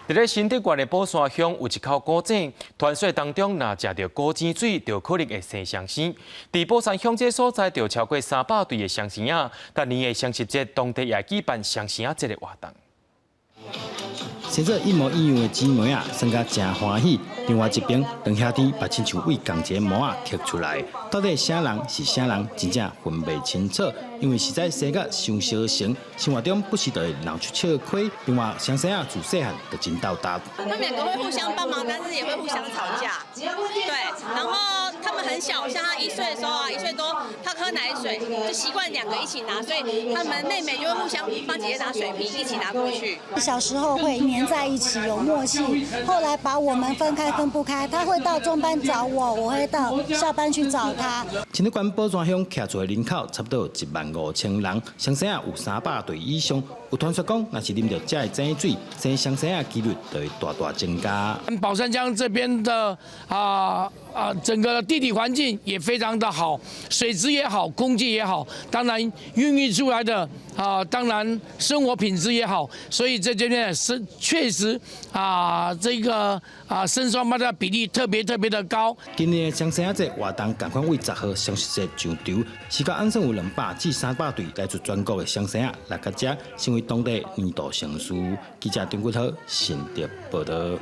佇咧新竹縣的寶山鄉有一口古井，傳說當中若食著古井水，就可能會生雙生。佇寶山鄉這所在，就超過300對的雙生仔，逐年的雙十節，當地也舉辦雙生仔節的活動。生做一模一樣的姊妹仔，生甲誠歡喜。另外一邊，兩兄弟嘛親像對仝一個模仔刻出來，到底啥人是啥人，真正分袂清楚。因為實在生甲傷相像，生活中不時就會鬧出笑話。另外，雙生仔自細漢就真鬥搭。他們兩個會互相幫忙，但是也會互相吵架。對，然後他們很小，像他1歲的時候啊，1歲多，他喝奶水就習慣兩個一起拿，所以他們妹妹就會互相幫姐姐拿水瓶，一起拿過去。小時候會黏在一起，有默契。後來把我們分開分不開，他會到中班找我，我會到下班去找他。新竹縣寶山鄉徛厝的人口差不多有1萬5千人，雙生仔有300對以上。有傳說講，若是啉著這个井水，生雙生仔機率就會大大增加。寶山鄉這邊的整個地理環境也非常的好，水質也好，空氣也好，當然孕育出來的當然生活品質也好，所以在這邊是確實這個生雙胞胎比例特別特別的高。今年的雙生仔節活動，仝款對10號雙十節上場，時間按算有200至300對來自全國的雙生仔來到這，成為當地年度盛事。記者張國濤新竹報導。